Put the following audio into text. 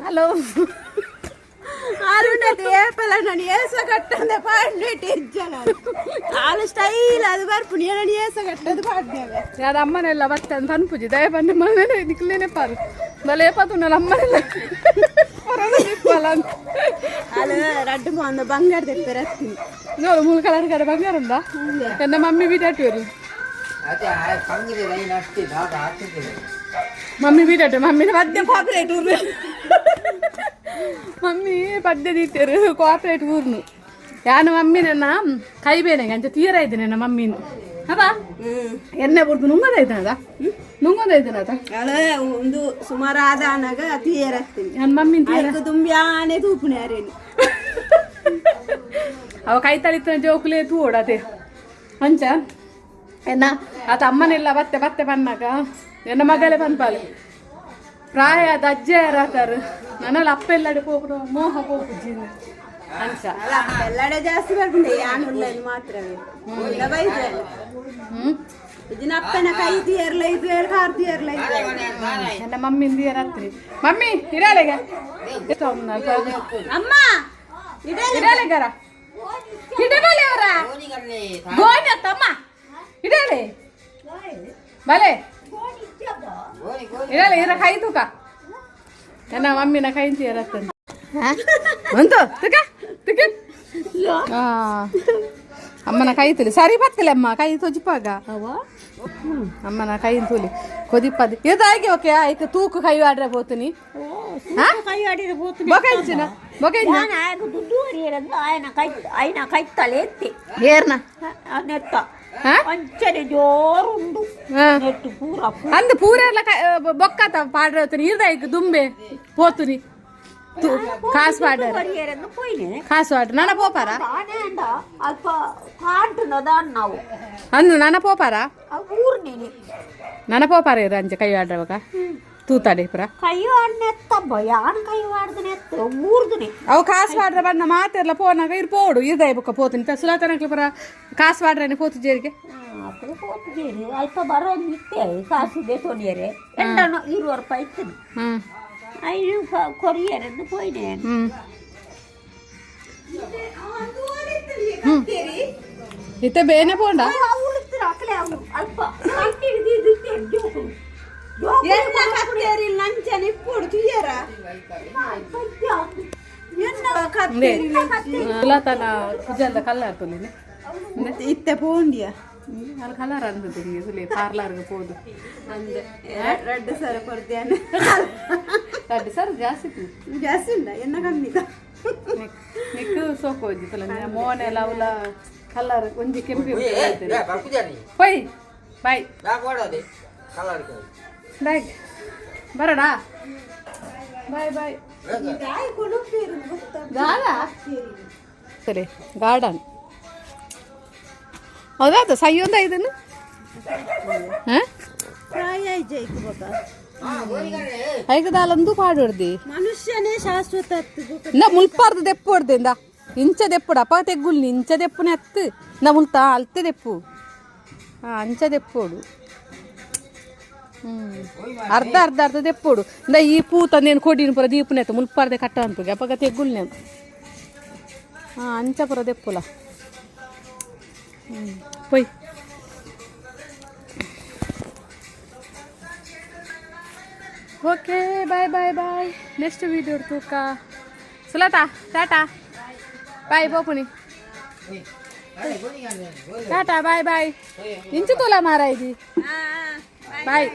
Hello ಆರುಂಡತಿ ಏಪಲ ನಾನು ಏಸ ಕಟ್ಟಂದೆ ಪಾಡ್ನೆಟ್ ಇಜ್ಜಲ ಆಲು ಸ್ಟೈಲ್ ಅದು ಬರ್ಪುಣಿ ನಾನು ಏಸ ಕಟ್ಟದು ಪಾಡ್ನೇವೆ ಯಾದ ಅಮ್ಮನೆಲ್ಲ ಬತ್ತೆ ಅಂತ ಅನ್ಪುಜಿ ದಯ ಬನ್ನಿ ಮನೆ ನಿಕ್ಲೇನೆ ಪಾರು ಬಲೆ ಪಾತುನಲ್ಲ ಅಮ್ಮನೆಲ್ಲ ಹೊರಗೆ ಅಂತ ಅಲ್ಲ ರಡ್ಡು ಒಂದು ಬಂಗಾರ ತೆಪ್ಪೆರತ್ತೀನಿ ನೋಡು ಮೂರು ಕಲರ್ ಕಡೆ ಬಂಗಾರ ಉಂದಾ ನನ್ನ ಮಮ್ಮಿ ಬೀಟಾಟು ಮಮ್ಮಿ ಬೀಟಾಟು ಮಮ್ಮಿನ ಪದ್ಯ ಕೋಆಪರೇಟ್ ಊರು ಮಮ್ಮಿ ಪದ್ಯ ದೀತೇರು ಕೋಆಪರೇಟ್ ಊರ್ನು ಯಾನು ಮಮ್ಮಿ ನನ್ನ ಕೈ ಬೇನೆ ಅಂಚ ತೀರ ಇದ್ದೇನೆ ನನ್ನ ಮಮ್ಮಿನ ಅದ ಎಣ್ಣೆ ಬುಡ್ದು ನುಂಗದ ಇದ್ದಾನದ ನುಂಗದ ಇದ್ದಾನದ ಅಲ್ಲ ಒಂದು ಸುಮಾರು ಆದ ಅನಾಗ ತೀರತ್ತೀನಿ ನನ್ನ ಮಮ್ಮಿನ ತೀರ ಐಕು ತುಂಬ್ಯಾನೆ ತೂಪುಣಿ ಅರೇನು ಅವ ಕೈ ತಳಿತನ ಜೋಕುಲೇ ತೂಡದೆ ಅಂಚ ಎನ್ನ ಆತ ಅಮ್ಮನೆಲ್ಲ ಬತ್ತೆ ಬತ್ತೆ ಬನ್ನಾಗ ಎನ್ನ ಮಗಲೇ ಪನ್ಪಾಲು ಪ್ರಾಯ ಅದ ಅಜ್ಜ ಯಾರಾತಾರು ನನ್ನಲ್ಲಿ ಅಪ್ಪ ಎಲ್ಲಡೆ ಪೋಪುಡು ಮೋಹ ಪೋಪುಜ್ಜಿ ಅಂಚ ಅಲ್ಲ ಎಲ್ಲಡೆ ಜಾಸ್ತಿ ಬರ್ಪುಂಡೆ ಯಾನು ಉಳ್ಳೇನು ಮಾತ್ರವೇ ಇಲ್ಲ ಬೈದೆ ಹ್ಮ್ ಇದನ್ನ ಅಪ್ಪನ ಕೈ ತೀರ್ಲ ಇದು ಹೇಳಿ ಕಾರ್ ತೀರ್ಲ ಇದು ನನ್ನ ಮಮ್ಮಿಂದ ರಾತ್ರಿ ಮಮ್ಮಿ ಇರಾಲೆಗ ಅಮ್ಮ ಇಡಲಿ ಇರಾಲೆಗಾರ ಹಿಡಬಲೆ ಅವರ ಗೋಣಿ ಅತ್ತಮ್ಮ ಇಡಲೆ ಬಲೆ ಇರಲ್ಲ ಇರ ಕೈ ತೂಕ ನನ್ನ ಮಮ್ಮಿನ ಕೈ ತೀರತ್ತಂತ ಬಂತು ತುಕ ತುಕ ಅಮ್ಮನ ಕೈ ತುಲಿ ಸರಿ ಬತ್ತಿಲ್ಲ ಅಮ್ಮ ಕೈ ತೊಜಿಪಾಗ ಅಮ್ಮನ ಕೈ ತುಲಿ ಕೊದಿಪ್ಪದು ಇದಾಗಿ ಓಕೆ ಆಯ್ತು ತೂಕು ಕೈ ಆಡ್ರೆ ಪೋತೀನಿ ಕೈ ಆಡಿದ್ರೆ ಪೋತು ಬೊಕ ಇಂಚಿನ ಬೊಕ ಇಂಚಿನ ನಾನು ದುಡ್ಡು ಹರಿಯರಂದು ಆಯನ ಕೈ ಆಯ್ನ ಕೈ ತಲೆ ಎತ್ತಿ ಏರ್ನ ನೆತ್ತ ಹಾ? ಅಂಚನೆ ಜೋರುಂಡು ಹಾ. ನೆಟ್ಟು ಪೂರ ಅಂದ್ ಪೂರೆಲ್ಲ ಬೊಕ್ಕತ ಪಾಡ್ರೆ ಇರ್ದ ದುಂಬೆ ಪೋತುನಿ ಕಾಸು ಪಾಡ್ರೆ ಹರಿಯರಂದು ಪೋಯ್ನೆ ಕಾಸು ಪಾಡ್ರೆ ನನ್ನ ಪೋಪಾರ ತಾನೇ ಅಂಡ ಅಲ್ಪ ಕಾಂಟುನದ ನಾವು ಅಂದು ನನ್ನ ಪೋಪಾರ ಊರು ನೀನೆ ನನ್ನ ಪೋಪಾರ ಇರ ಅಂಚೆ ಕೈ ಆಡ್ರವಾಗ ತೂತಾಡೆ ಪುರ ಕೈ ಆಡ್ನೆತ್ತಬ್ಬ ಯಾನ್ ಕೈ ಆಡ್ದನೆ ಎತ್ತ ಊರ್ದನೆ ಅವು ಕಾಸು ಪಾಡ್ರೆ ಬಣ್ಣ ಮಾತೆಲ್ಲ ಪೋನಾಗ ಇರ್ ಪೋಡು ಇರ್ದ ಬೊಕ್ಕ ಪೋತುನಿ ಸುಲಾತನಕ್ಲೆ ಪುರ ಕಾಸು ಪಾಡ್ರೆ ಪೋತು ಜೇರಿಗೆ ಅప్పుడు పోతున్నారు అల్ప బరోంది కాసు దేతోనియరే ఎండను 20 ರೂಪಾಯಿ ಇತ್ತು ಹ್ಮ್ ಐನು ಕೊರಿಯರನ್ನು ಪೋಯ್ನೆ ಹ್ಮ್ ಇತ್ತೆ ಬೇನೆ ಪೋಂಡ ಅಲ್ಪ ಎನ್ನ ಕತ್ತೇರಿ ಲಂಚನ ಇಪ್ಪುಡು ತುಯ್ಯರ ಎನ್ನ ಕತ್ತೇರಿ ಸುಲಾತನ ಪುಜಲ್ದ ಕಲ್ಲಾರ್ ತುಲಿನೆ ಇತ್ತೆ ಪೋಂಡಿಯ ಅಲ್ಲಿ ಕಲರ್ ಅನ್ಸುತ್ತೆ ಸುಲಿ ಪಾರ್ಲರ್ಗೆ ಪೋದು ಅಂದೆ ರಡ್ಡು ಸರ ಕೊಡ್ತೇನೆ ರಡ್ಡು ಸರ್ ಜಾಸ್ತಿ ಜಾಸ್ತಿ ಇಲ್ಲ ಎನ್ನ ಕಮ್ಮಿ ನಿಕ್ಕು ಸೋಕು ಹೋಜಿತ್ತಲ್ಲ ಮೋನೆಲ್ಲ ಅವಲ ಕಲರ್ ಒಂಜಿ Kempi ಪೊಯ್ boy boy ಬರಡಾ boy boy ಸರಿ ಗಾರ್ಡನ್ ಹೌದಾ ಸೈಯೊಂದ ಇದನ್ನು ಹಾಂ ಐಕದಾಲಂದು ಪಾಡೋಡ್ದಿ ಮನುಷ್ಯನೇ ಶಾಶ್ವತ ಇಂದ ಮುಲ್ಪಾರ್ದು ದೆಪ್ಪು ಹೊಡ್ದೆ ಇಂದ ಇಂಚ ದೆಪ್ಪುಡು ಅಪ್ಪ ತೆಗ್ಗುಲ್ನಿ ಇಂಚ ದೆಪ್ಪುನೆ ಅತ್ತು ಇಂದ ಮುಲ್ತಾ ಅಲ್ತೆ ದೆಪ್ಪು ಹಾಂ ಅಂಚ ದೆಪ್ಪೋಡು ಅರ್ಧ ಅರ್ಧ ಅರ್ಧ ದೆಪ್ಪೋಡು ಇಂದ ಈ ಪೂ ತಂದೇನು ಕೊಡಿನ ಪೂರ ದೀಪುನೆ ಅತ್ತು ಮುಲ್ಪಾರ್ದೆ ಕಟ್ಟ ಅನ್ಪುಗೆ ಅಪ್ಪಗ ತೆಗ್ಗುಲ್ನೆ ಹಾಂ ಅಂಚ ಪೂರ ದೆಪ್ಪುಲ ಪೊಯ್ okay bye bye bye next video ತೂಕ ಸುಲತಾ ಟಾಟಾ ಬಾಯ್ ಪೋಪುನಿ ಟಾಟಾ ಬಾಯ್ ಬಾಯ್ ಇಂಚು ತೋಲ ಮಾರಾಯ್ದಿ ಬಾಯ್.